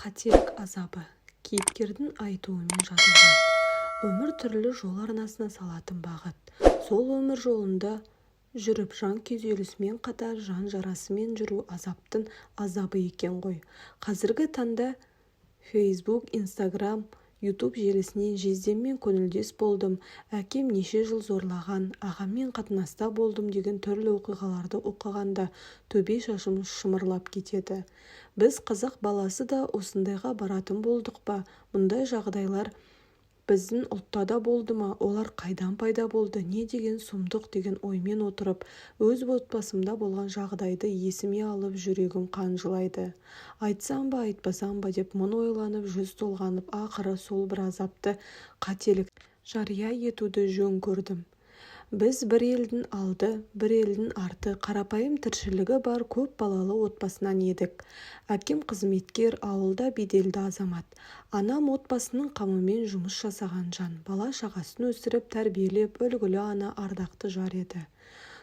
Қателік азабы. Кейіпкердің айтуымен жазылған. Өмір түрлі жол арнасына салатын бағыт. Сол өмір жолында жүріп жан күйзелісімен қатар жан жарасымен жүру азаптың азабы екен ғой. Қазіргі таңда фейсбук, инстаграм, ютуб желісінен жездеммен көңілдес болдым, әкем неше жыл зорлаған, ағаммен қатынаста болдым деген түрлі оқиғаларды оқығанда төбе шашым шымырлап кетеді. Біз қазақ баласы да осындайға баратын болдық па? Мұндай жағдайлар біздің ұлтта да болды ма? Олар қайдан пайда болды? Не деген сұмдық деген оймен отырып, өз отбасымда болған жағдайды есіме алып жүрегім қан жылайды. Айтсам ба, айтпасам ба деп мың ойланып, жүз толғанып, ақыры сол бір азапты қателікті жария етуді жөн көрдім. Біз бір елдің алды, бір елдің арты қарапайым тіршілігі бар көп балалы отбасынан едік. Әкем қызметкер, ауылда беделді азамат. Анам отбасының қамымен жұмыс жасаған жан, бала-шағасын өсіріп, тәрбиелеп, үлгілі ана, ардақты жар еді.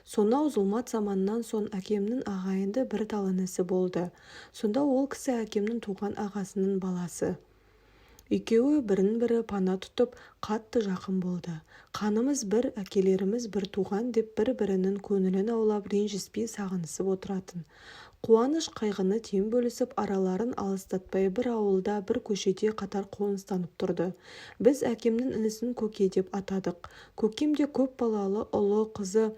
Сонау зұлмат заманнан соң әкемнің ағайынды бір тал інісі болды. Сонда ол кісі әкемнің туған ағасының баласы. Екеуі бірін-бірі пана тұтып, қатты жақын болды. Қанымыз бір, әкелеріміз бір туған деп бір-бірінің көңілін аулап, ренжіспей сағынысып отыратын. Қуаныш-қайғыны тең бөлісіп, араларын алыстатпай бір ауылда, бір көшеде қатар қоныстанып тұрды. Біз әкемнің інісін көке деп атадық. Көкем де көп балалы, ұлы-қызы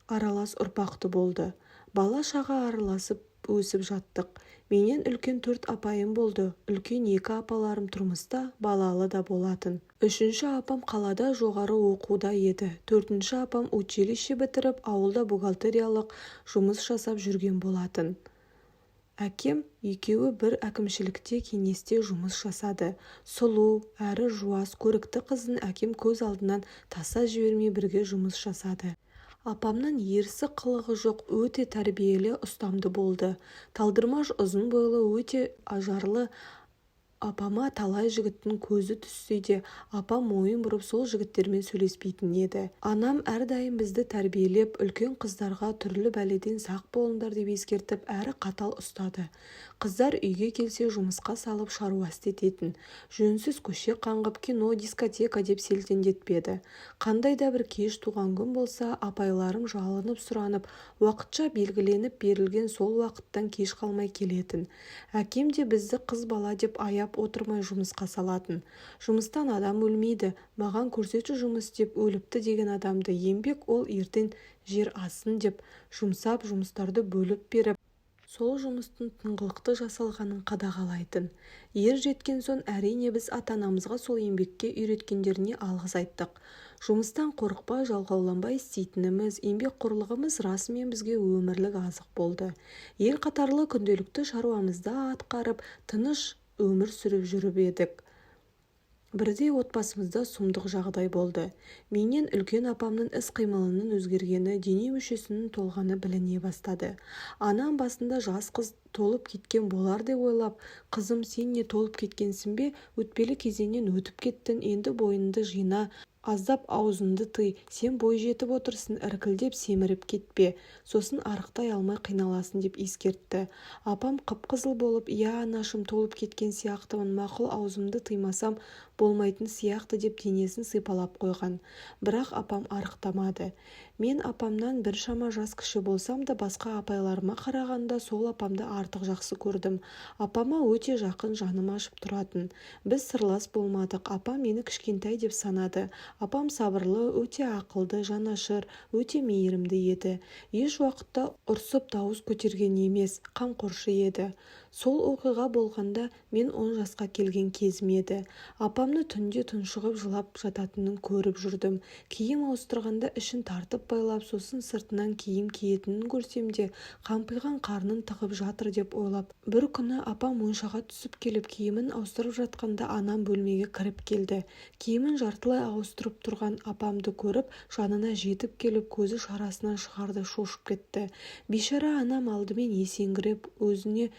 аралас ұрпақты болды. Бала-шаға араласып өсіп жаттық. Менен үлкен төрт апайым болды. Үлкен екі апаларым тұрмыста, балалы да болатын. Үшінші апам қалада жоғары оқуда еді. Төртінші апам училище бітіріп, ауылда бухгалтериялық жұмыс жасап жүрген болатын. Әкем екеуі бір әкімшілікте кеңесте жұмыс жасады. Сұлу, әрі жуас, көрікті қызын әкем көз алдынан таса жібермей бірге жұмыс жасады. Апамның ерсі қылығы жоқ, өте тәрбиелі, ұстамды болды. Талдырмаш ұзын бойлы, өте ажарлы апама талай жігіттің көзі түссе де, апам мойын бұрып сол жігіттермен сөйлеспейтін еді. Анам әрдайым бізді тәрбиелеп, үлкен қыздарға түрлі бәледен сақ болыңдар деп ескертіп, әрі қатал ұстады. Қыздар үйге келсе жұмысқа салып шаруа істететін. Жөнсіз көше қаңғып, кино, дискотека деп селтеңдетпеді. Қандай да бір кеш, туған күн болса, апайларым жалынып сұранып, уақытша белгіленіп берілген сол уақыттан кеш қалмай келетін. Әкем де бізді қыз бала деп аяп отырмай жұмысқа салатын. Жұмыстан адам өлмейді, маған көрсетші жұмыс істеп өліпті деген адамды, еңбек ол ертең жер ассын деп жұмсап, жұмыстарды бөліп беріп, сол жұмыстың тыңғылықты жасалғанын қадағалайтын. Ер жеткен соң әрине біз ата-анамызға сол еңбекке үйреткендеріне алғыс айттық. Жұмыстан қорықпай, жалқауланбай істейтініміз, еңбекқорлығымыз расымен бізге өмірлік азық болды. Ел қатарлы күнделікті шаруамызды атқарып, тыныш өмір сүріп жүріп едік. Бірде отбасымызда сұмдық жағдай болды. Менен үлкен апамның іс-қимылының өзгергені, дене мүшесінің толғаны біліне бастады. Анам басында жас қыз толып кеткен болар деп ойлап, қызым, сен не толып кеткенсің бе, өтпелі кезеңнен өтіп кеттің, енді бойыңды жина, аздап аузыңды тый, сен бой жетіп отырсың, іркілдеп семіріп кетпе, сосын арықтай алмай қиналасың деп ескертті. Апам қып-қызыл болып, иә, анашым, толып кеткен сияқтымын, мақұл, аузымды тыймасам болмайтын сияқты деп денесін сипалап қойған. Бірақ апам арықтамады. Мен апамнан біршама жас кіші болсам да, басқа апайларыма қарағанда сол апамды артық жақсы көрдім. Апама өте жақын, жаным ашып тұратын. Біз сырлас болмадық. Апам мені кішкентай деп санады. Апам сабырлы, өте ақылды, жанашыр, өте мейірімді еді. Еш уақытта ұрсып дауыс көтерген емес, қамқоршы еді. Сол оқиға болғанда мен 10 жасқа келген кезім еді. Апамны түнде тұншығып жылап жататынын көріп жүрдім. Киім ауыстырғанда ішін тартып байлап, сосын сыртынан киім киетінін көрсем де, қампиған қарнын тығып жатыр деп ойлап. Бір күні апам моншаға түсіп келіп, киімін ауыстырып жатқанда анам бөлмеге кіріп келді. Киімін жартылай ауыстырып тұрған апамды көріп, жанына жетіп келіп, көзі шарасынан шығардай шошып кетті. Бейшара анам алдымен есеңгіреп, өзіне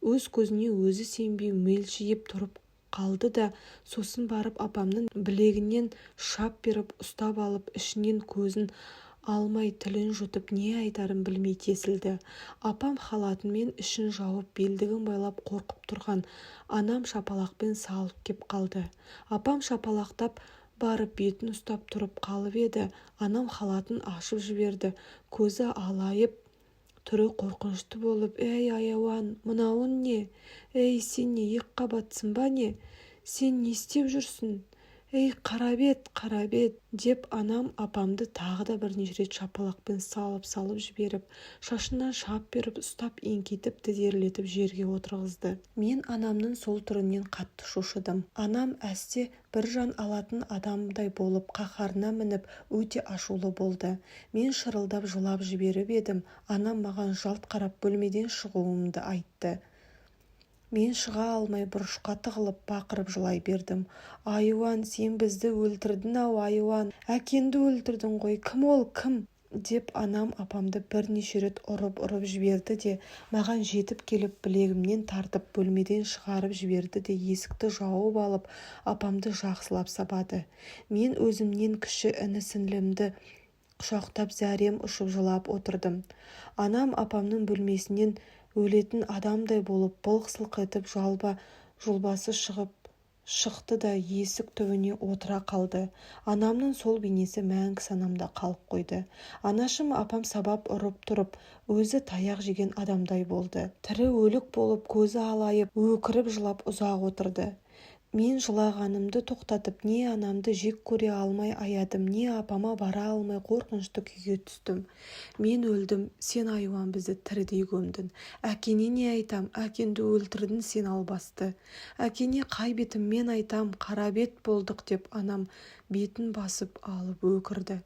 өз көзіне өзі сенбей мелшиіп тұрып қалды да, сосын барып апамның білегінен шап беріп ұстап алып, ішінен көзін Алмай тілін жұтып, не айтарын білмей тесілді. Апам халатымен ішін жауып, белдігін байлап қорқып тұрған. Анам шапалақпен салып кеп қалды. Апам шапалақтап барып бетін ұстап тұрып қалып еді, анам халатын ашып жіберді. Көзі алайып, түрі қорқынышты болып: «Ей, айуан, мынауың не? Ей, сен не, екіқабатсың ба, не? Сен не істеп жүрсің? Ей, қара бет, қара бет!» – деп анам апамды тағы да бірнеше рет шапалақпен салып-салып жіберіп, шашынан шап беріп ұстап, еңкейтіп, тізерлетіп жерге отырғызды. Мен анамның сол түрінен қатты шошыдым. Анам әсте бір жан алатын адамдай болып қаһарына мініп, өте ашулы болды. Мен шырылдап жылап жіберіп едім, анам маған жалт қарап, бөлмеден шығуымды айтты. Мен шыға алмай бұрышқа тығылып, бақырып жылай бердім: «Айуан, сен бізді өлтірдің-ау, айуан! Әкеңді өлтірдің ғой! Кім ол, кім?» – деп анам апамды бірнеше рет ұрып-ұрып жіберді де, маған жетіп келіп, білегімнен тартып, бөлмеден шығарып жіберді де, есікті жауып алып, апамды жақсылап сабады. Мен өзімнен кіші іні-сіңлімді құшақтап, зәрем ұшып жылап отырдым. Анам апамның бөлмесінен өлетін адамдай болып былқ-сылқ етіп жалба-жұлбасы шығып шықты да, есік түбіне отыра қалды. Анамның сол бейнесі мәңгі санамда қалып қойды. Анашым апам сабап ұрып тұрып, өзі таяқ жеген адамдай болды. Тірі өлік болып, көзі алайып, өкіріп жылап ұзақ отырды. Мен жылағанымды тоқтатып, не анамды жек көре алмай аядым, не апама бара алмай қорқынышты күйге түстім. «Мен өлдім, сен, айуан, бізді тірідей көмдің. Әкеңе не айтам? Әкеңді өлтірдің сен, албасты! Әкеңе қай бетіммен айтам? Қара бет болдық!» – деп анам бетін басып алып өкірді.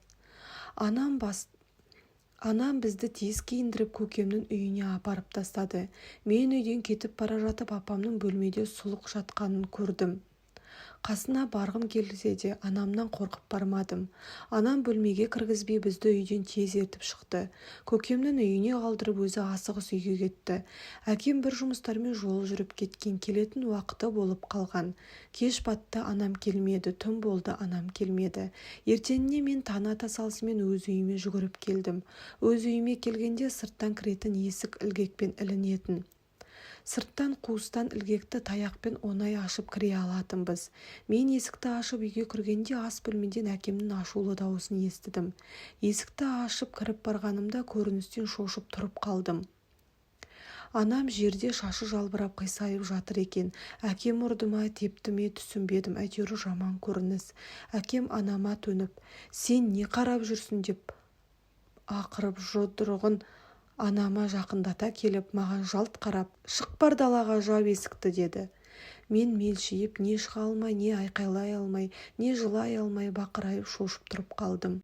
Анам бізді тез киіндіріп, көкемнің үйіне апарып тастады. Мен үйден кетіп бара жатып, апамның бөлмеде сұлық жатқанын көрдім. Қасына барғым келсе де, анамнан қорқып бармадым. Анам бөлмеге кіргізбей, бізді үйден тез ертіп шықты. Көкемнің үйіне қалдырып, өзі асығыс үйге кетті. Әкем бір жұмыстармен жол жүріп кеткен, келетін уақыты болып қалған. Кеш батты, анам келмеді. Түн болды, анам келмеді. Ертеңіне мен таң ата салысымен өз үйіме жүгіріп келдім. Өз үйіме келгенде сырттан кіретін есік ілгекпен ілінетін. Сырттан қуыстан ілгекті таяқпен оңай ашып кіре алатынбыз. Мен есікті ашып үйге кіргенде, ас бөлмеден әкемнің ашулы дауысын естідім. Есікті ашып кіріп барғанымда, көріністен шошып тұрып қалдым. Анам жерде шашы жалбырап, қисайып жатыр екен. Әкем ұрды ма, тепті ме, түсінбедім, әйтеуір жаман көрініс. Әкем анама төніп: «Сен не қарап жүрсің?» – деп ақырып, жұдырығын анама жақындата келіп, маған жалт қарап: «Шық, бар далаға, жап есікті!» – деді. Мен мелшиіп, не шыға алмай, не айқайлай алмай, не жылай алмай, бақырайып, шошып тұрып қалдым.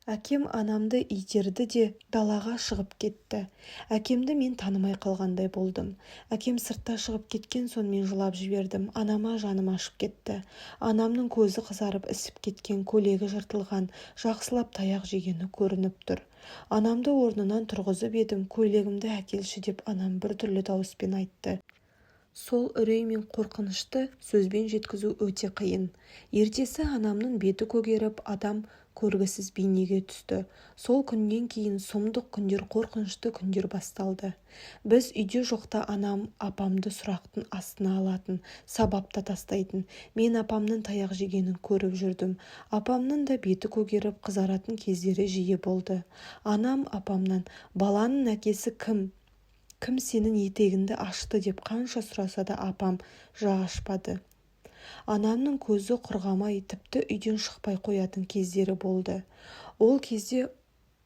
Әкем анамды итерді де, далаға шығып кетті. Әкемді мен танымай қалғандай болдым. Әкем сыртта шығып кеткен соң, мен жылап жібердім. Анама жаным ашып кетті. Анамның көзі қызарып, ісіп кеткен, көйлегі жыртылған, жақсылап таяқ жегені көрініп тұр. Анамды орнынан тұрғызып едім, «Көйлегімді әкелші», – деп анам біртүрлі дауыспен айтты. Сол үрей мен қорқынышты сөзбен жеткізу өте қиын. Ертесі анамның беті көгеріп, адам көргісіз бейнеге түсті. Сол күннен кейін сұмдық күндер, қорқынышты күндер басталды. Біз үйде жоқта анам апамды сұрақтың астына алатын, сабап та тастайтын. Мен апамның таяқ жегенін көріп жүрдім. Апамның да беті көгеріп, қызаратын кездері жиі болды. Анам апамнан: «Баланың әкесі кім? Кім сенің етегіңді ашты?» – деп қанша сұраса да, апам жақ ашпады. Анамның көзі құрғамай, тіпті үйден шықпай қоятын кездері болды. Ол кезде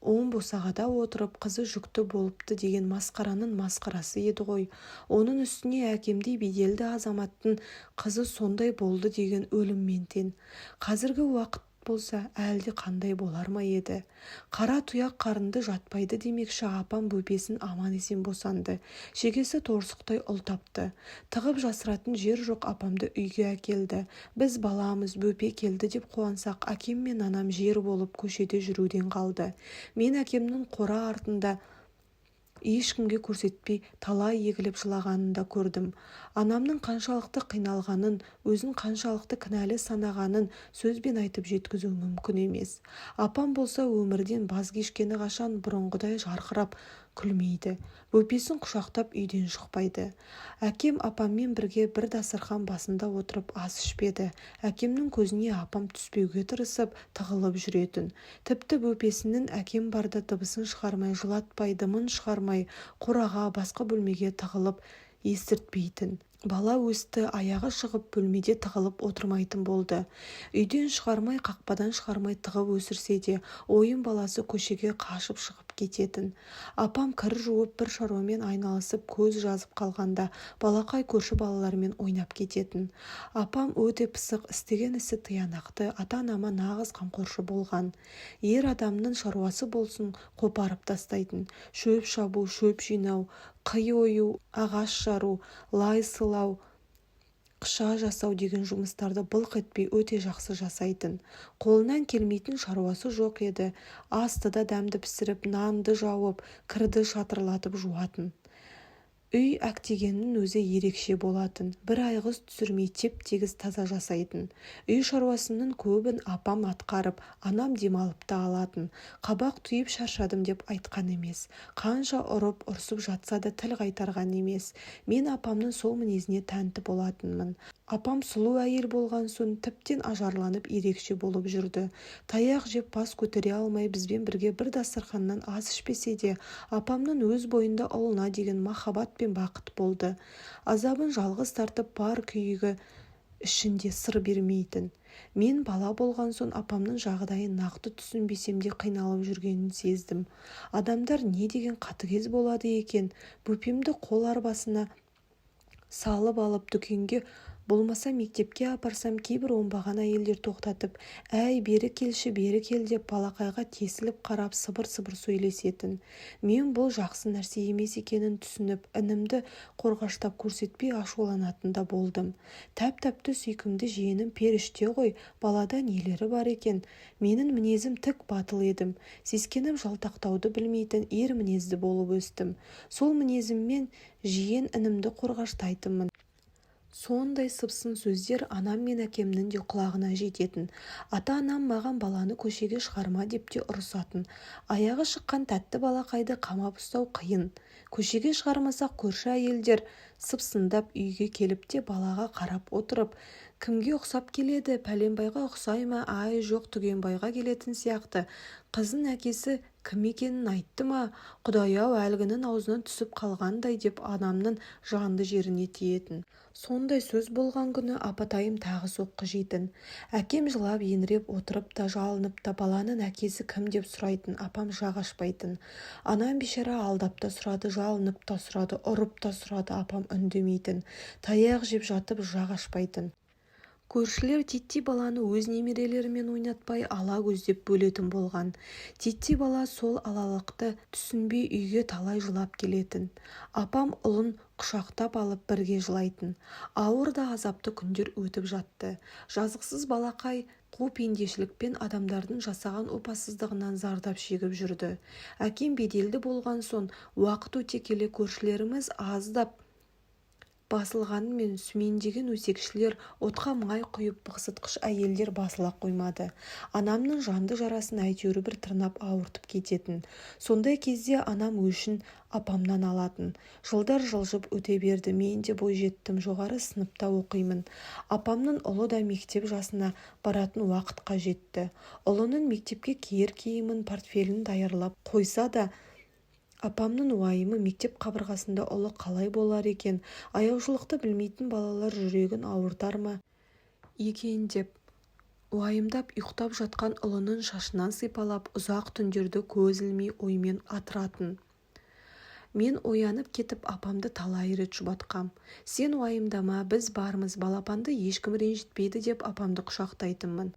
оң босағада отырып, қызы жүкті болыпты деген масқараның масқарасы еді ғой. Оның үстіне әкемдей беделді азаматтың қызы сондай болды деген өліммен тең. Қазіргі уақыт болса, әлде қандай болар ма еді? Қара тұяқ қарынды жатпайды демекші, апам бөпесін аман-есен босанды. Шекесі торсықтай ұл тапты. Тығып жасыратын жер жоқ, апамды үйге әкелді. Біз баламыз, бөпе келді деп қуансақ, әкем мен анам жер болып көшеде жүруден қалды. Мен әкемнің қора артында Ешкімге көрсетпей талай егіліп жылағанын да көрдім. Анамның қаншалықты қиналғанын, өзін қаншалықты кінәлі санағанын сөзбен айтып жеткізу мүмкін емес. Апам болса өмірден баз кешкені қашан, бұрынғыдай жарқырап күлмейді, бөпесін құшақтап үйден шықпайды. Әкем апаммен бірге бір дастарқан басында отырып ас ішпеді. Әкемнің көзіне апам түспеуге тырысып, тығылып жүретін. Тіпті бөпесінің әкем барда дыбысын шығармай, жылатпай, дымын шығармай, қораға, басқа бөлмеге тығылып естіртпейтін. Бала өсті, аяғы шығып, бөлмеде тығылып отырмайтын болды. Үйден шығармай, қақпадан шығармай тығып өсірсе де, ойын баласы көшеге қашып шығып кететін. Апам кір жуып, бір шаруамен айналысып көз жазып қалғанда, балақай көрші балалармен ойнап кететін. Апам өте пысық, істеген ісі тиянақты, ата-анама нағыз қамқоршы болған. Ер адамның шаруасы болсын қопарып тастайтын. Шөп шабу, шөп жинау, қи ою, ағаш жару, лай сылау, қыша жасау деген жұмыстарды былқ етпей өте жақсы жасайтын. Қолынан келмейтін шаруасы жоқ еді. Асты да дәмді пісіріп, нанды жауып, кірді шатырлатып жуатын. Үй әктегеннің өзі ерекше болатын. Бір айғыз түсірмей теп-тегіс таза жасайтын. Үй шаруасының көбін апам атқарып, анам демалып та алатын. Қабақ түйіп шаршадым деп айтқан емес. Қанша ұрып, ұрсып жатса да тіл қайтарған емес. Мен апамның сол мінезіне тәнті болатынмын. Апам сұлу әйел болған соң тіптен ажарланып ерекше болып жүрді. Таяқ жеп бас көтере алмай бізбен бірге бір дастарқаннан ас ішпесе де, апамның өз бойында ұлына деген махаббат пен бақыт болды. Азабын жалғыз тартып, бар күйігі ішінде сыр бермейтін. Мен бала болған соң апамның жағдайын нақты түсінбесем де қиналып жүргенін сездім. Адамдар не деген қатыгез болады екен? Бөпемді қол арбасына салып алып дүкенге болмаса мектепке апарсам, кейбір оңбаған әйелдер тоқтатып, «Әй, бері келші, бері кел» деп балақайға тесіліп қарап сыбыр-сыбыр сөйлесетін. Мен бұл жақсы нәрсе емес екенін түсініп, інімді қорғаштап көрсетпей ашуланатын да болдым. Тәп-тәтті сүйкімді жиенім періште ғой, балада нелері бар екен? Менің мінезім тік батыл едім. Сескеніп жалтақтауды білмейтін ер мінезді болып өстім. Сол мінезіммен жиен інімді қорғаштайтынмын. Сондай сыпсын сөздер анам мен әкемнің де құлағына жететін. Ата-анам маған баланы көшеге шығарма деп те ұрысатын. Аяғы шыққан тәтті балақайды қамап ұстау қиын. Көшеге шығармасақ, көрші әйелдер сыпсындап үйге келіп те балаға қарап отырып, «Кімге ұқсап келеді, пәленбайға ұқсай ма, ай, жоқ, түгенбайға келетін сияқты. Қыздың әкесі кім екенін айтты ма? Құдай-ау, әлгінің аузынан түсіп қалғандай» деп анамның жанды жеріне тиетін. Сондай сөз болған күні апатайым тағы соққы жейтін. Әкем жылап еңіреп отырып та, жалынып та баланың әкесі кім деп сұрайтын, апам жақ ашпайтын. Анам бейшара алдап та сұрады, жалынып та сұрады, ұрып та сұрады, апам үндемейтін. Таяқ жеп жатып жақ ашпайтын. Көршілер титтей баланы өз немерелерімен ойнатпай, ала көздеп бөлетін болған. Титтей бала сол алалықты түсінбей үйге талай жылап келетін. Апам ұлын құшақтап алып бірге жылайтын. Ауыр да азапты күндер өтіп жатты. Жазықсыз балақай қу пендешілікпен адамдардың жасаған опасыздығынан зардап шегіп жүрді. Әкем беделді болған соң, уақыт өте келе көршілеріміз аздап басылғанымен, сүмеңдеген өсекшілер, отқа май құйып бықсытқыш әйелдер басыла қоймады. Анамның жанды жарасын әйтеуір бір тырнап ауыртып кететін. Сондай кезде анам өшін апамнан алатын. Жылдар жылжып өте берді. Мен де бойжеттім, жоғары сыныпта оқимын. Апамның ұлы да мектеп жасына баратын уақытқа жетті. Ұлының мектепке киер киімін, портфелін даярлап қойса да, апамның уайымы мектеп қабырғасында ұлы қалай болар екен, аяушылықты білмейтін балалар жүрегін ауыртар ма екен деп уайымдап, ұйықтап жатқан ұлының шашынан сипалап, ұзақ түндерді көз ілмей оймен атыратын. Мен оянып кетіп апамды талай рет жұбатқам. «Сен уайымдама, біз бармыз, балапанды ешкім ренжітпейді» деп апамды құшақтайтынмын.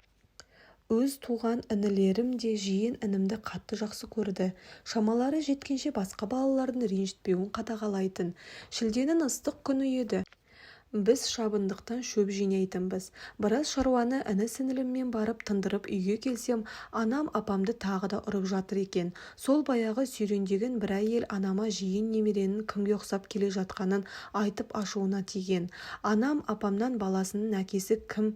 Өз туған інілерім де жиен інімді қатты жақсы көрді. Шамалары жеткенше басқа балалардың ренжітпеуін қадағалайтын. Шілденің ыстық күні еді. Біз шабындықтан шөп жинайтынбыз. Біраз шаруаны іні-сіңіліммен барып тындырып үйге келсем, анам апамды тағы да ұрып жатыр екен. Сол баяғы сүйреңдеген бір әйел анама жиен немеренің кімге ұқсап келе жатқанын айтып ашуына тиген. Анам апамнан баласының әкесі кім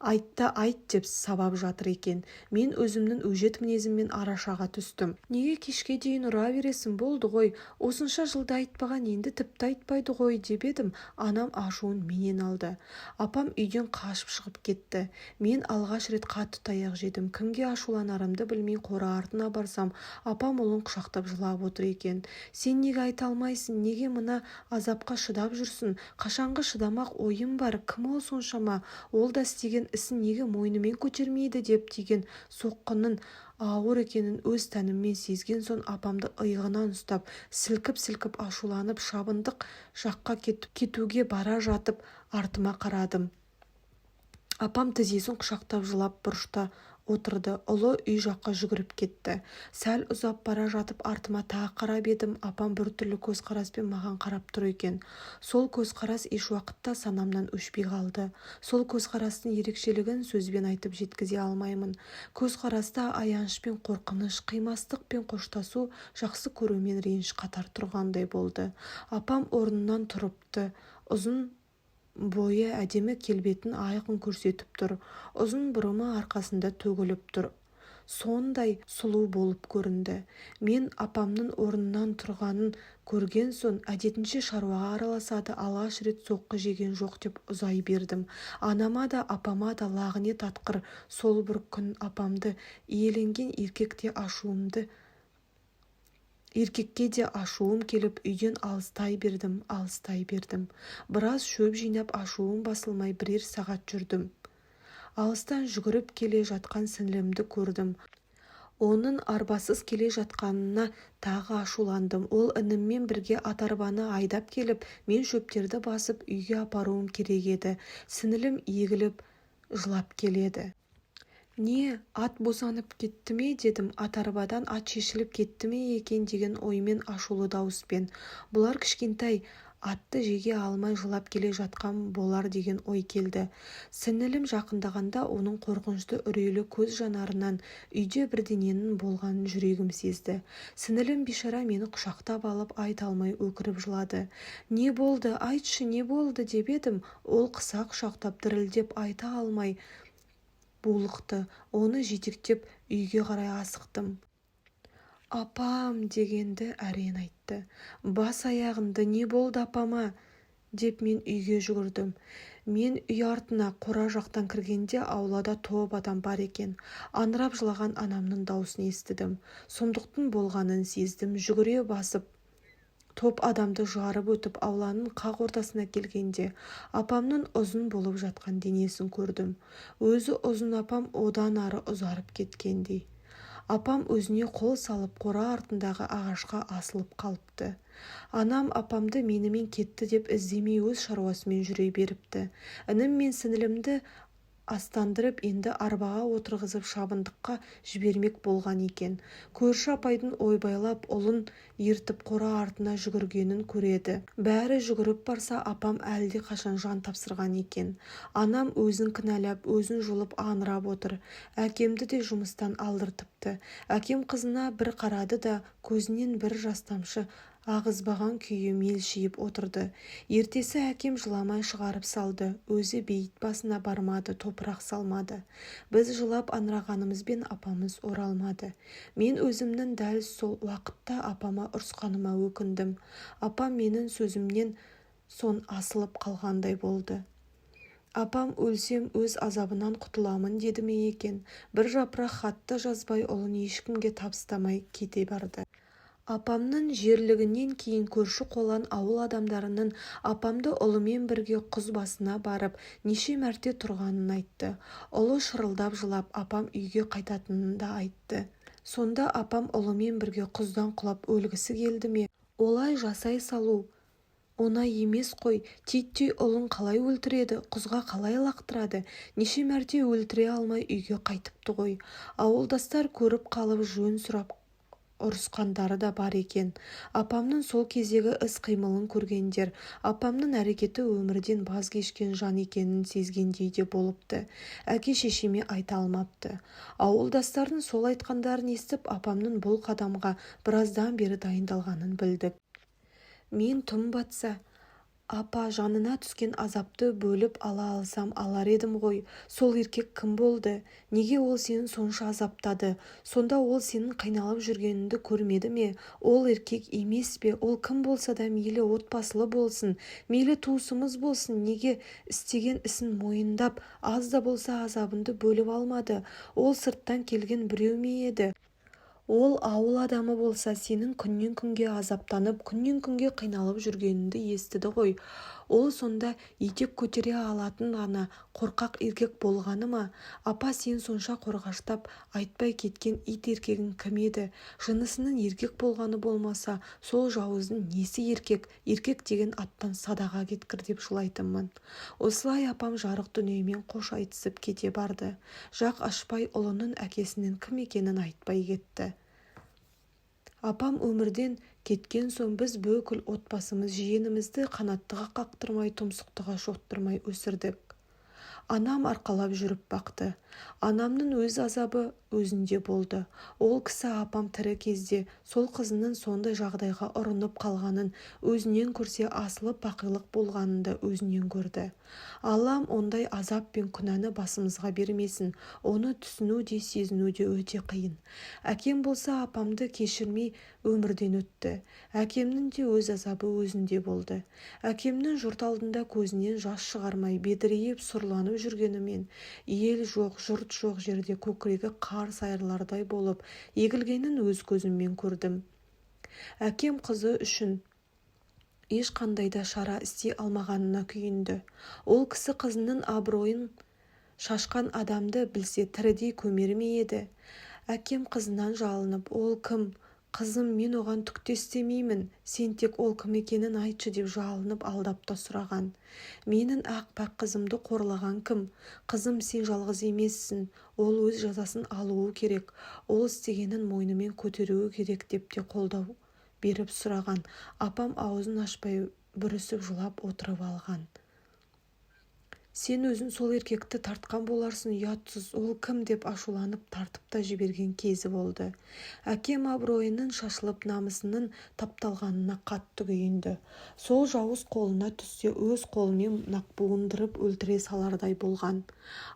айтта айт деп сабап жатыр екен. Мен өзімнің өжет мінезіммен арашаға түстім. Неге кешке дейін ұра бересің, болды ғой, осынша жылда айтпаған енді тіпті айтпайды ғой деп едім, анам ашуын менен алды. Апам үйден қашып шығып кетті. Мен алғаш рет қатты таяқ жедім. Кімге ашуланарымды білмей қора артына барсам, апам ұлын құшақтап жылап отыр екен. Сен неге айта алмайсың, неге мына азапқа шыдап жүрсің, қашанғы шыдамақ ойың бар, кім ол соншама, ол да істеген ісін неге мойнымен көтермейді деп тиген соққының ауыр екенін өз тәніммен сезген соң апамды иығынан ұстап сілкіп-сілкіп ашуланып шабындық жаққа кетуге бара жатып артыма қарадым. Апам тізесін құшақтап жылап бұрышта отырды. Ұлы үй жаққа жүгіріп кетті. Сәл ұзап бара жатып артыма тағы қарап едім, апам біртүрлі көзқараспен маған қарап тұр екен. Сол көзқарас ешуақытта санамнан өшпей қалды. Сол көзқарастың ерекшелігін сөзбен айтып жеткізе алмаймын. Көзқараста аяныш пен қорқыныш, қимастық пен қоштасу, жақсы көру мен реніш қатар тұрғандай болды. Апам орнынан тұрыпты. Ұзын бойы әдемі келбетін айқын көрсетіп тұр. Ұзын бұрымы арқасында төгіліп тұр. Сондай сұлу болып көрінді. Мен апамның орнынан тұрғанын көрген соң, әдетінше шаруаға араласады, алғаш рет соққы жеген жоқ деп ұзай бердім. Анама да, апама да лағынет атқыр сол бір күн апамды иеленген еркекке де ашуым келіп үйден алыстай бердім, алыстай бердім. Біраз шөп жинап ашуым басылмай бірер сағат жүрдім. Алыстан жүгіріп келе жатқан сіңлімді көрдім. Оның арбасыз келе жатқанына тағы ашуландым. Ол ініммен бірге ат арбаны айдап келіп, мен шөптерді басып үйге апаруым керек еді. Сіңілім егіліп жылап келеді. Не, ат босанып кетті ме дедім. Ат арбадан ат шешіліп кетті ме екен деген оймен ашулы дауыспен. Бұлар кішкентай атты жеге алмай жылап келе жатқан болар деген ой келді. Сіңілім жақындағанда оның қорқынышты үрейлі көз жанарынан үйде бірдеңенің болғанын жүрегім сезді. Сіңілім бейшара мені құшақтап алып айта алмай өкіріп жылады. Не болды, айтшы, не болды деп едім, ол қыса құшақтап дірілдеп айта алмай булықты. Оны жетектеп үйге қарай асықтым. Апам дегенді әрең айтты. Бас аяғыңды, не болды апама деп мен үйге жүгірдім. Мен үй артына қора жақтан кіргенде аулада топ адам бар екен. Аңырап жылаған анамның даусын естідім. Сұмдықтың болғанын сездім. Жүгіре басып топ адамды жарып өтіп ауланың қақ ортасына келгенде апамның ұзын болып жатқан денесін көрдім. Өзі ұзын апам одан ары ұзарып кеткендей. Апам өзіне қол салып қора артындағы ағашқа асылып қалыпты. Анам апамды менімен кетті деп іздемей өз шаруасымен жүре беріпті. Інім мен сіңілімді астандырып енді арбаға отырғызып шабындыққа жібермек болған екен. Көрші апайдың ойбайлап ұлын ертіп қора артына жүгіргенін көреді. Бәрі жүгіріп барса, апам әлде қашан жан тапсырған екен. Анам өзін кінәлап, өзін жұлып аңырап отыр. Әкемді де жұмыстан алдыртыпты. Әкем қызына бір қарады да, көзінен бір жас тамшы ағызбаған күйі мелшиіп отырды. Ертесі әкем жыламай шығарып салды. Өзі бейіт басына бармады, топырақ салмады. Біз жылап аңырағанымызбен апамыз оралмады. Мен өзімнің дәл сол уақытта апама ұрысқаныма өкіндім. Апам менің сөзімнен соң асылып қалғандай болды. Апам өлсем өз азабынан құтыламын деді ме екен? Бір жапырақ хатты жазбай ұлын ешкімге табыстамай кете барды. Апамның жерлігінен кейін көрші-қолаң ауыл адамдарының апамды ұлымен бірге құз басына барып, неше мәрте тұрғанын айтты. Ұлы шырылдап жылап, апам үйге қайтатынын да айтты. Сонда апам ұлымен бірге құздан құлап өлгісі келді ме? Олай жасай салу оңай емес қой. Титтей ұлын қалай өлтіреді, құзға қалай лақтырады? Неше мәрте өлтіре алмай үйге қайтыпты ғой. Ауылдастар көріп қалып жөн сұрап Ұрысқандары да бар екен. Апамның сол кездегі іс-қимылын көргендер апамның әрекеті өмірден баз кешкен жан екенін сезгендей де болыпты. Әке-шешеме айта алмапты. Ауылдастардың сол айтқандарын естіп, апамның бұл қадамға біраздан бері дайындалғанын білдік. Мен түн батса: «Апа, жаныңа түскен азапты бөліп ала алсам, алар едім ғой. Сол еркек кім болды? Неге ол сені сонша азаптады? Сонда ол сенің қиналып жүргеніңді көрмеді ме? Ол еркек емес пе? Ол кім болса да, мейлі отбасылы болсын, мейлі туысымыз болсын, неге істеген ісін мойындап, аз да болса азабыңды бөліп алмады? Ол сырттан келген біреу ме еді? Ол ауыл адамы болса, сенің күннен-күнге азаптанып, күннен-күнге қиналып жүргеніңді естіді ғой. Ол сонда етек көтере алатын ғана қорқақ еркек болғаны ма? Апа, сен сонша қорғаштап айтпай кеткен ит еркегің кім еді? Жынысының еркек болғаны болмаса, сол жауыздың несі еркек? Еркек деген аттан садаға кеткір», – деп жылайтынмын. Осылай апам жарық дүниемен қош айтысып кете барды. Жақ ашпай, ұлының әкесінің кім екенін айтпай кетті. Апам өмірден кеткен соң біз бүкіл отбасымыз жиенімізді қанаттыға қақтырмай, тұмсықтыға шоқтырмай өсірдік. Анам арқалап жүріп бақты. Анамның өз азабы өзінде болды. Ол кісі апам тірі кезде сол қызының сондай жағдайға ұрынып қалғанын өзінен көрсе, асылы бақилық болғанын да өзінен көрді. Аллам ондай азап пен күнәні басымызға бермесін. Оны түсіну де, сезіну де өте қиын. Әкем болса, апамды кешірмей өмірден өтті. Әкемнің де өз азабы өзінде болды. Әкемнің жұрт алдында көзінен жас шығармай, бедірейіп, сұрланып жүргенімен, ел жоқ, жұрт жоқ жерде көкірегі қарс айырылардай болып егілгенін өз көзіммен көрдім. Әкем қызы үшін ешқандай да шара істей алмағанына күйінді. Ол кісі қызының абыройын шашқан адамды білсе, тірідей көмер ме еді? Әкем қызынан жалынып: «Ол кім? Қызым, мен оған түк те істемеймін, сен тек ол кім екенін айтшы», – деп жалынып, алдап та сұраған. «Менің ақ-пәк қызымды қорлаған кім? Қызым, сен жалғыз емессің. Ол өз жазасын алуы керек. Ол істегенін мойнымен көтеруі керек», – деп те қолдау беріп сұраған. Апам аузын ашпай, бүрісіп жылап отырып алған. «Сен өзің сол еркекті тартқан боларсың, ұятсыз! Ол кім?» – деп ашуланып тартып та жіберген кезі болды. Әкем абыройының шашылып, намысының тапталғанына қатты күйінді. Сол жауыз қолына түссе, өз қолымен-ақ буындырып өлтіре салардай болған.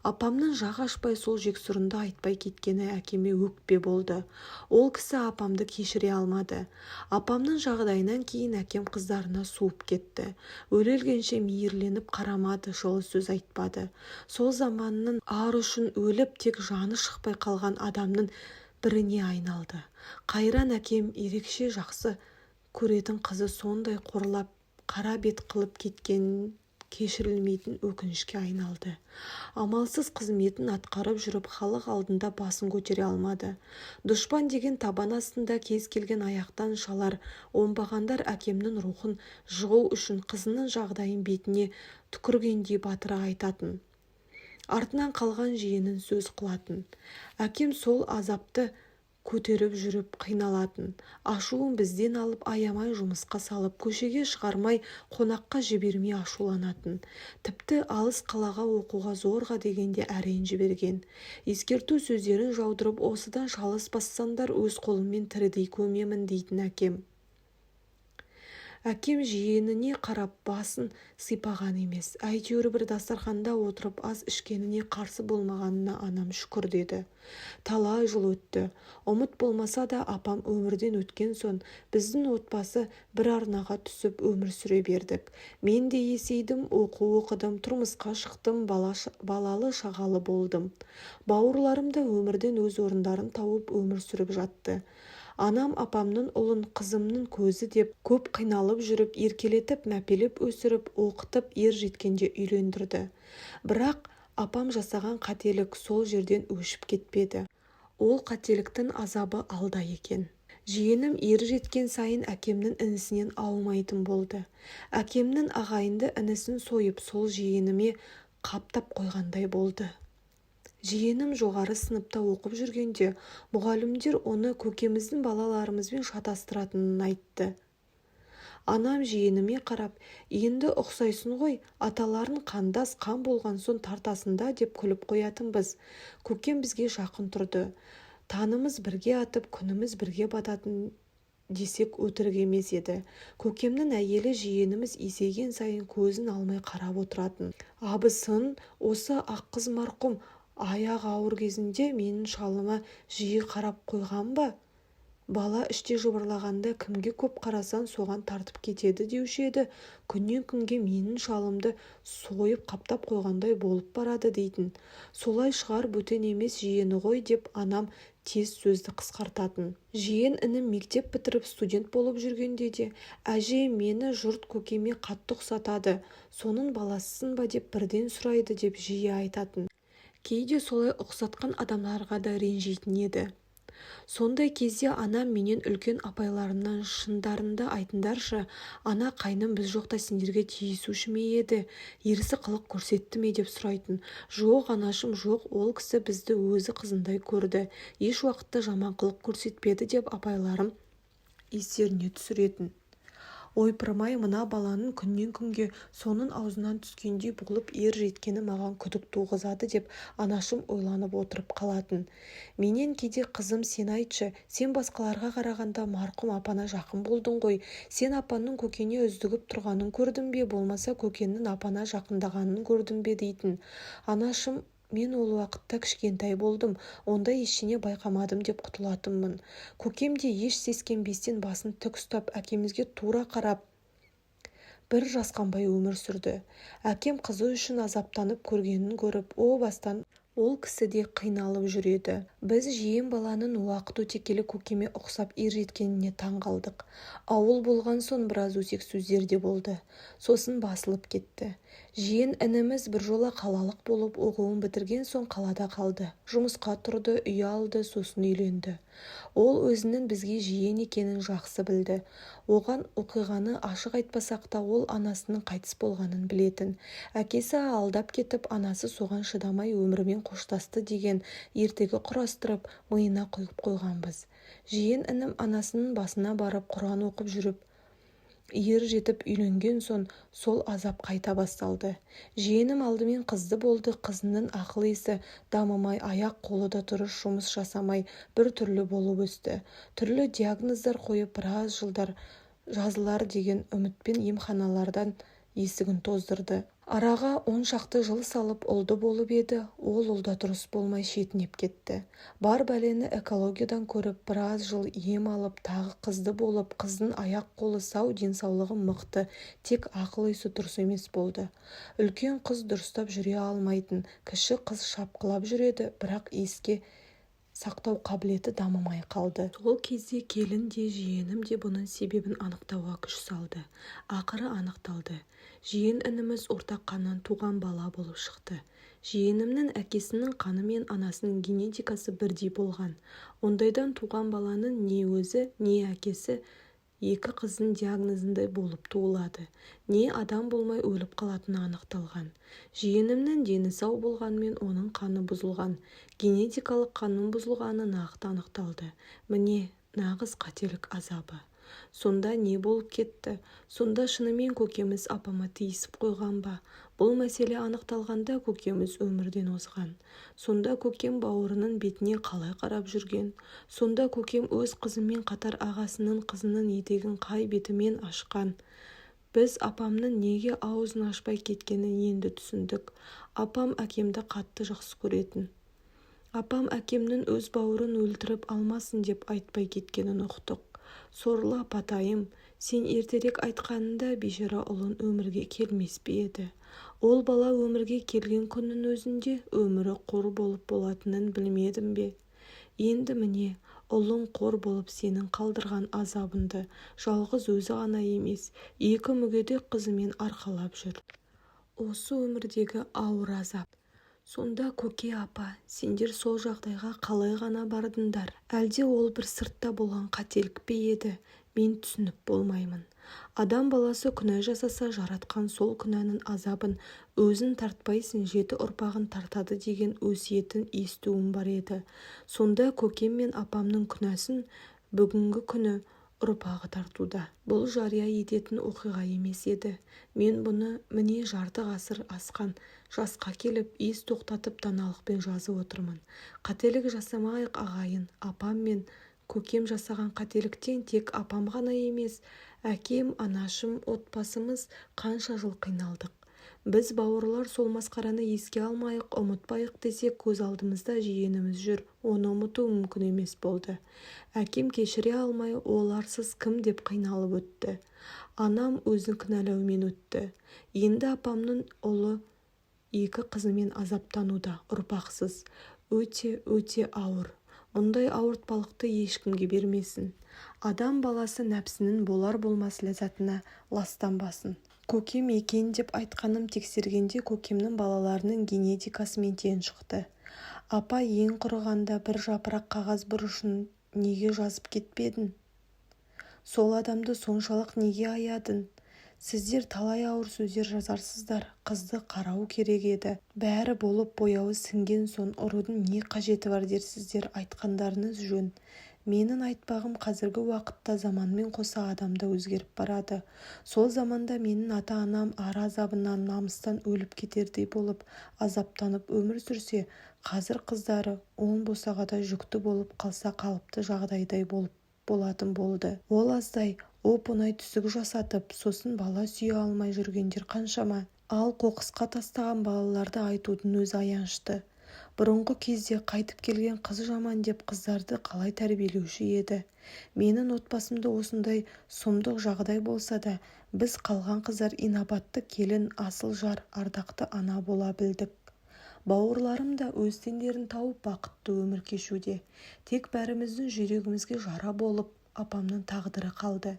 Апамның жақ ашпай, сол жексұрынды айтпай кеткені әкеме өкпе болды. Ол кісі апамды кешіре алмады. Апамның жағдайынан кейін әкем қыздарына суып кетті. Өле-өлгенше мейірленіп қарамады, жылы сөз айтпады. Сол заманның ары үшін өліп, тек жаны шықпай қалған адамның біріне айналды. Қайран әкем, ерекше жақсы көретін қызы сондай қорлап, қара бет қылып кеткенін кешірілмейтін өкінішке айналды. Амалсыз қызметін атқарып жүріп, халық алдында басын көтере алмады. Дұшпан деген табан астында кез келген аяқтан шалар оңбағандар әкемнің рухын жығу үшін қызының жағдайын бетіне түкіргендей батыра айтатын. Артынан қалған жиенін сөз қылатын. Әкем сол азапты көтеріп жүріп қиналатын. Ашуын бізден алып, аямай жұмысқа салып, көшеге шығармай, қонаққа жібермей ашуланатын. Тіпті алыс қалаға оқуға зорға дегенде әрең жіберген. Ескерту сөздерін жаудырып, «Осыдан шалыс бассаңдар, өз қолыммен тірідей көмемін», – дейтін әкем. Әкем жиеніне қарап басын сипаған емес. Әйтеуір бір дастарханда отырып ас ішкеніне қарсы болмағанына анам шүкір деді. Талай жыл өтті. Ұмыт болмаса да, апам өмірден өткен соң біздің отбасы бір арнаға түсіп өмір сүре бердік. Мен де есейдім, оқу оқыдым, тұрмысқа шықтым, балалы-шағалы болдым. Бауырларым да өмірден өз орындарын тауып өмір сүріп жатты. Анам апамның ұлын қызымның көзі деп көп қиналып жүріп, еркелетіп, мәпелеп өсіріп, оқытып, ер жеткенде үйлендірді. Бірақ апам жасаған қателік сол жерден өшіп кетпеді. Ол қателіктің азабы алда екен. Жиенім ер жеткен сайын әкемнің інісінен аумайтын болды. Әкемнің ағайынды інісін сойып, сол жиеніме қаптап қойғандай болды. Жиенім жоғары сыныпта оқып жүргенде мұғалімдер оны көкеміздің балаларымен шатастыратынын айтты. Анам жиеніме қарап, «Енді ұқсайсың ғой, аталарың қандас, қан болған соң тартасың да», деп күліп қоятынбыз. Көкем бізге жақын тұрды. Таңымыз бірге атып, күніміз бірге бататын десек өтірік емес еді. Көкемнің әйелі жиеніміз есейген сайын көзін алмай қарап отыратын. Абысын, осы Аққыз марқұм, аяғы ауыр кезінде менің шалыма жиі қарап қойған ба? Бала іште жыбырлағанда кімге көп қарасаң соған тартып кетеді деуші еді. Күннен күнге менің шалымды сойып қаптап қойғандай болып барады дейтін. Солай шығар, бөтен емес, жиені ғой деп анам тез сөзді қысқартатын. Жиен інім мектеп бітіріп студент болып жүргенде де, «Әже, мені жұрт көкеме қатты ұқсатады, соның баласысың ба деп бірден сұрайды», деп жиі айтатын. Кейде солай ұқсатқан адамдарға да ренжитін еді. Сондай кезде анам менен үлкен апайларымнан «Шындарыңды айтыңдаршы, ана қайным біз жоқта сендерге тиісуші ме еді, ерсі қылық көрсетті ме?» деп сұрайтын. «Жоқ, анашым, жоқ, ол кісі бізді өз қызындай көрді, еш уақытта жаман қылық көрсетпеді», деп апайларым естеріне түсіретін. «Ойпырмай, мына баланың күннен күнге соның аузынан түскендей болып ер жеткені маған күдік туғызады», деп анашым ойланып отырып қалатын. Менен кейде «Қызым, сен айтшы, сен басқаларға қарағанда марқұм апаңа жақын болдың ғой. Сен апаңның көкеңе үздігіп тұрғанын көрдің бе, болмаса көкеңнің апаңа жақындағанын көрдің бе?» дейтін. «Анашым, мен ол уақытта кішкентай болдым, ондай ештеңе байқамадым», деп құтылатынмын. Көкем де еш сескенбестен басын тік ұстап, әкемізге тура қарап, бір жасқанбай өмір сүрді. Әкем қызы үшін азаптанып көргенін көріп, о бастан ол кісі де қиналып жүреді. Біз жиен баланың уақыт өте келе көкеме ұқсап ер жеткеніне таң қалдық. Ауыл болған соң біраз өсек сөздер де болды. Сосын басылып кетті. Жиен ініміз біржола қалалық болып, оқуын бітірген соң қалада қалды. Жұмысқа тұрды, үй алды, сосын үйленді. Ол өзінің бізге жиен екенін жақсы білді. Оған оқиғаны ашық айтпасақ та, ол анасының қайтыс болғанын білетін. Әкесі алдап кетіп, анасы соған шыдамай өмірмен қоштасты деген ертегі құрастырып, миына құйып қойғанбыз. Жиен інім анасының басына барып құран оқып жүріп ер жетіп үйленген соң сол азап қайта басталды. Жиенім алдымен қызды болды. Қызының ақыл-есі дамымай, аяқ-қолы да дұрыс жұмыс жасамай бір түрлі болып өсті. Түрлі диагноздар қойып, біраз жылдар жазылар деген үмітпен емханалардың есігін тоздырды. Араға 10 шақты жыл салып ұлды болып еді, ол ұл да дұрыс болмай шетінеп кетті. Бар бәлені экологиядан көріп, біраз жыл ем алып, тағы қызды болып, қыздың аяқ-қолы сау, денсаулығы мықты, тек ақыл-есі дұрыс емес болды. Үлкен қыз дұрыстап жүре алмайтын, кіші қыз шапқылап жүреді, бірақ еске сақтау қабілеті дамымай қалды. Сол кезде келін де, жиенім де бұның себебін анықтауға күш салды. Ақыры анықталды. Жиен ініміз ортақ қаннан туған бала болып шықты. Жиенімнің әкесінің қаны мен анасының генетикасы бірдей болған. Ондайдан туған баланың не өзі, не әкесі екі қыздың диагнозындай болып туылады, не адам болмай өліп қалатыны анықталған. Жиенімнің дені сау болғанымен, оның қаны бұзылған. Генетикалық қанның бұзылғаны нақты анықталды. Міне, нағыз қателік азабы. Сонда не болып кетті? Сонда шынымен көкеміз апама тиісіп қойған ба? Бұл мәселе анықталғанда көкеміз өмірден озған. Сонда көкем бауырының бетіне қалай қарап жүрген? Сонда көкем өз қызымен қатар ағасының қызының етегін қай бетімен ашқан? Біз апамның неге аузын ашпай кеткенін енді түсіндік. Апам әкемді қатты жақсы көретін. Апам әкемнің өз бауырын өлтіріп алмасын деп айтпай кеткенін ұқтық. Сорлы апатайым, сен ертерек айтқаныңда бейшара ұлың өмірге келмес пе еді? Ол бала өмірге келген күннің өзінде өмірі қор болып болатынын білмедің бе? Енді міне, ұлың қор болып сенің қалдырған азабыңды жалғыз өзі ғана емес, екі мүгедек қызымен арқалап жүр. Осы өмірдегі ауыр азап. Сонда, көке, апа, сендер сол жағдайға қалай ғана бардыңдар? Әлде ол бір сыртта болған қателік пе еді? Мен түсініп болмаймын. Адам баласы күнә жасаса, Жаратқан сол күнәнің азабын өзің тартпайсың, жеті ұрпағың тартады деген өсиетін естуім бар еді. Сонда көкем мен апамның күнәсін бүгінгі күні ұрпағы тартуда. Бұл жария ететін оқиға емес еді. Мен бұны міне жарты ғасыр асқан жасқа келіп, ес тоқтатып даналықпен жазып отырмын. Қателік жасамайық ағайын. Апам мен көкем жасаған қателіктен тек апам ғана емес, әкем, анашым, отбасымыз қанша жыл қиналдық. Біз бауырлар сол масқараны еске алмайық, ұмытпайық десек, көз алдымызда жиеніміз жүр, оны ұмыту мүмкін емес болды. Әкем кешіре алмай, ол арсыз кім деп қиналып өтті. Анам өзін кінәлаумен өтті. Енді апамның ұлы екі қызымен азаптануда, ұрпақсыз. Өте, өте ауыр. Мұндай ауыртпалықты ешкімге бермесін. Адам баласы нәпсінің болар-болмас ләззатына ластанбасын. Көкем екен деп айтқаным тексергенде көкемнің балаларының генетикасымен тең шықты. Апа, ең құрығанда бір жапырақ қағаз бұрышын неге жазып кетпедің? Сол адамды соншалық неге аядың? Сіздер талай ауыр сөздер жазарсыздар, қызды қарау керек еді, бәрі болып бояуы сіңген соң ұрудың не қажеті бар дерсіздер, айтқандарыңыз жөн. Менің айтпағым қазіргі уақытта заманмен қоса адам да өзгеріп барады. Сол заманда менің ата-анам ар азабынан намыстан өліп кетердей болып азаптанып өмір сүрсе, қазір қыздары оң босағада жүкті болып қалса қалыпты жағдайдай болып болатын болды. Ол аздай оп-оңай түсік жасатып, сосын бала сүйе алмай жүргендер қаншама. Ал қоқысқа тастаған балаларды айтудың өзі аянышты. Бұрынғы кезде қайтып келген қыз жаман деп қыздарды қалай тәрбиелеуші еді. Менің отбасымда осындай сұмдық жағдай болса да, біз қалған қыздар инабатты келін, асыл жар, ардақты ана бола білдік. Бауырларым да өз теңдерін тауып бақытты өмір кешуде. Тек бәріміздің жүрегімізге жара болып апамның тағдыры қалды.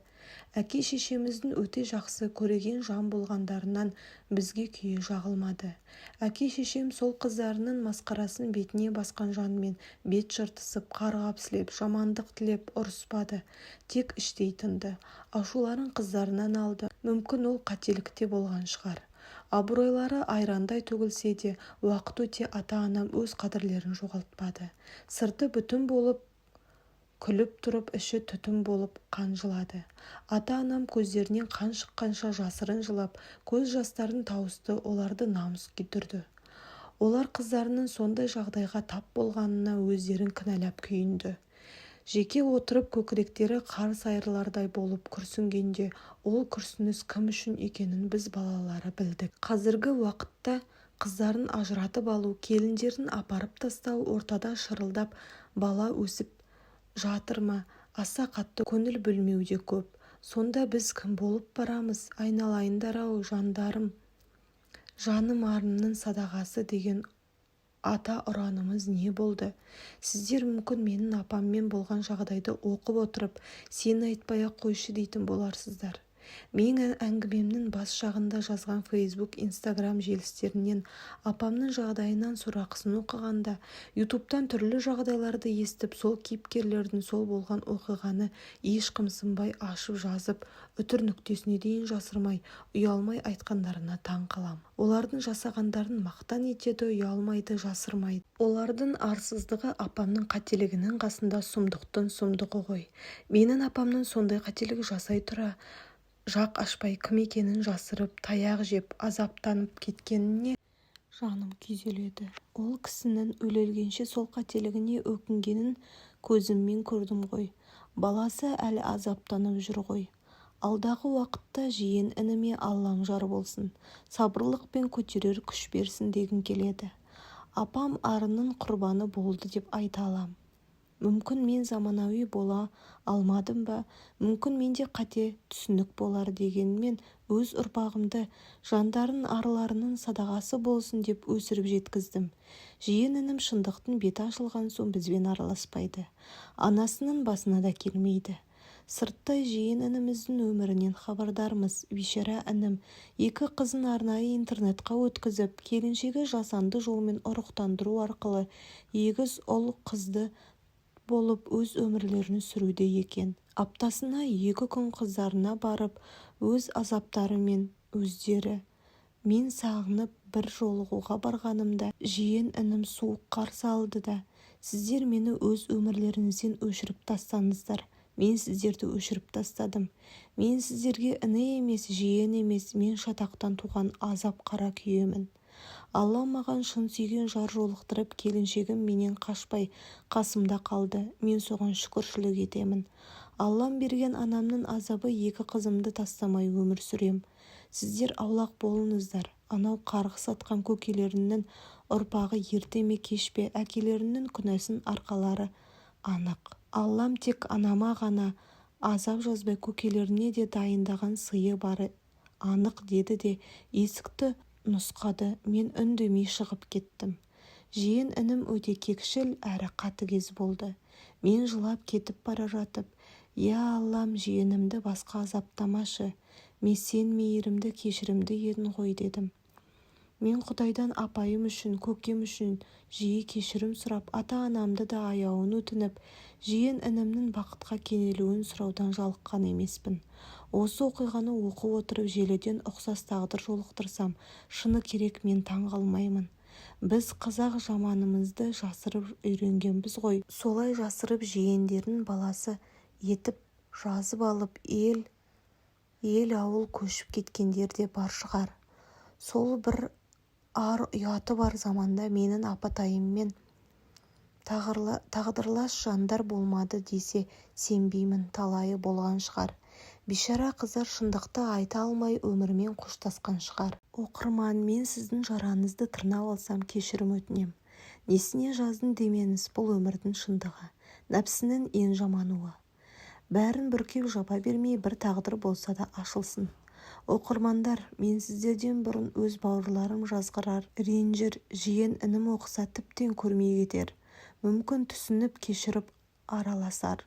Әке-шешеміздің өте жақсы, көреген жан болғандарынан бізге күйе жағылмады. Әке-шешем сол қыздарының масқарасын бетіне басқан жанмен бет жыртысып, қарғап-сілеп, жамандық тілеп ұрыспады. Тек іштей тынды. Ашуларын қыздарынан алды. Мүмкін ол қателік те болған шығар. Абыройлары айрандай төгілсе де, уақыт өте ата-анам өз қадірлерін жоғалтпады. Сырты бүтін болып күліп тұрып, іші түтін болып қан жылады. Ата-анам көздерінен қан шыққанша жасырын жылап, көз жастарын тауысты, оларды намыс күйдірді. Олар қыздарының сондай жағдайға тап болғанына өздерін кінәлап күйінді. Жеке отырып көкіректері қарс айырылардай болып күрсінгенде, ол күрсініс кім үшін екенін біз балалары білдік. Қазіргі уақытта қыздарын ажыратып алу, келіндерін апарып тастау, ортада шырылдап бала өсіп жатыр ма, аса қатты көңіл бөлмеу де көп. Сонда біз кім болып барамыз, айналайындар-ау, жандарым? Жаным арымның садағасы деген ата ұранымыз не болды? Сіздер мүмкін менің апаммен болған жағдайды оқып отырып, сен айтпай-ақ қойшы дейтін боларсыздар. Мен әңгімемнің бас жағында жазған фейсбук, инстаграм желістерінен апамның жағдайынан сорақысын оқығанда, ютубтан түрлі жағдайларды естіп, сол кейіпкерлердің сол болған оқиғаны еш қымсынбай ашып жазып, үтір нүктесіне дейін жасырмай, ұялмай айтқандарына таң қалам. Олардың жасағандарын мақтан етеді, ұялмайды, жасырмайды. Олардың арсыздығы апамның қателігінің қасында сұмдықтың сұмдығы ғой. Менің апамның сондай қателік жасай тұра жақ ашпай кім екенін жасырып, таяқ жеп, азаптанып кеткеніне жаным күйзеледі. Ол кісінің өле-өлгенше сол қателігіне өкінгенін көзіммен көрдім ғой. Баласы әлі азаптанып жүр ғой. Алдағы уақытта жиен ініме Аллам жар болсын, сабырлық пен көтерер күш берсін дегім келеді. Апам арының құрбаны болды деп айта алам. Мүмкін мен заманауи бола алмадым ба, мүмкін менде қате түсінік болар дегенмен өз ұрпағымды жандарын арларының садағасы болсын деп өсіріп жеткіздім. Жиен інім шындықтың беті ашылған соң бізбен араласпайды. Анасының басына да келмейді. Сырттай жиен ініміздің өмірінен хабардармыз. Бейшара інім екі қызын арнайы интернатқа өткізіп, келіншегі жасанды жолмен ұрықтандыру арқылы егіз ұл қызды Болып өз өмірлерін сүруде екен. Аптасына 2 күн қыздарына барып, өз азаптарымен өздері. Мен сағынып бір жолығуға барғанымда жиен інім суық қарсы алды да, «Сіздер мені өз өмірлеріңізден өшіріп тастадыңыздар, мен сіздерді өшіріп тастадым. Мен сіздерге іні емес, жиен емес, мен шатақтан туған азап қара күйемін. Аллам маған шын сүйген жар жолықтырып, келіншегім менен қашпай қасымда қалды, мен соған шүкіршілік етемін. Аллам берген анамның азабы екі қызымды тастамай өмір сүрем. Сіздер аулақ болыңыздар. Анау қарғыс атқан көкелеріңнің ұрпағы ерте ме, кеш пе әкелерінің күнәсін арқалары анық. Аллам тек анама ғана азап жазбай, көкелеріне де дайындаған сыйы бары анық», – деді де есікті нұсқады. Мен үндемей шығып кеттім. Жиен інім өте кекшіл әрі қатыгез болды. Мен жылап кетіп бара жатып, «Иә, Аллам, жиенімді басқа азаптамашы, сен мейірімді, кешірімді едің ғой», – дедім. Мен Құдайдан апайым үшін, көкем үшін жиі кешірім сұрап, ата-анамды да аяуын өтініп, жиен інімнің бақытқа кенелуін сұраудан жалыққан емеспін. Осы оқиғаны оқып отырып, желіден ұқсас тағдыр жолықтырсам, шыны керек, мен таң қалмаймын. Біз, қазақ, жаманымызды жасырып үйренгенбіз ғой. Солай жасырып, жиендерін баласы етіп жазып алып, ел ауыл көшіп кеткендер де бар шығар. Сол бір ар-ұяты бар заманда менің апатайыммен тағдырлас жандар болмады десе, сенбеймін, талайы болған шығар. Бейшара қыздар шындықты айта алмай өмірмен қоштасқан шығар. Оқырман, мен сіздің жараңызды тырнап алсам, кешірім өтінем. Несіне жаздың демеңіз, бұл өмірдің шындығы, нәпсінің ең жаман уы. Бәрін бүркеп жаба бермей, бір тағдыр болса да ашылсын. Оқырмандар, мен сіздерден бұрын өз бауырларым жазғырар, ренжір, жиен інім оқыса, тіптен көрмей кетер. Мүмкін, түсініп, кешіріп араласар.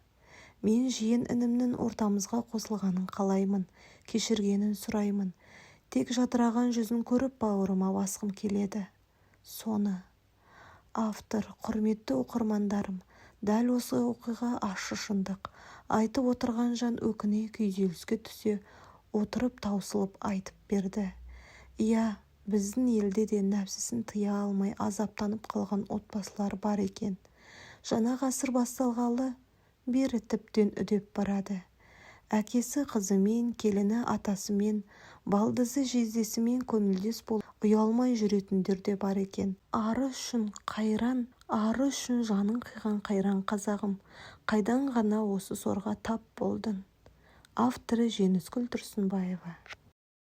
Мен жиен інімнің ортамызға қосылғанын қалаймын, кешіргенін сұраймын. Тек жадыраған жүзін көріп, бауырыма басқым келеді соны. Автор. Құрметті оқырмандарым, дәл осы оқиға ащы шындық. Айтып отырған жан өкіне, күйзеліске түсе отырып таусылып айтып берді. Иә, біздің елде де нәпсісін тыя алмай азаптанып қалған отбасылар бар екен. Жаңа ғасыр басталғалы бері тіптен үдеп барады. Әкесі қызымен, келіні атасымен, балдызы жездесімен көңілдес болып, ұялмай жүретіндер де бар екен. Ары үшін қайран, ары үшін жанын қиған қайран қазағым, қайдан ғана осы сорға тап болдың? Авторы: Жеңіскүл Тұрсынбаева.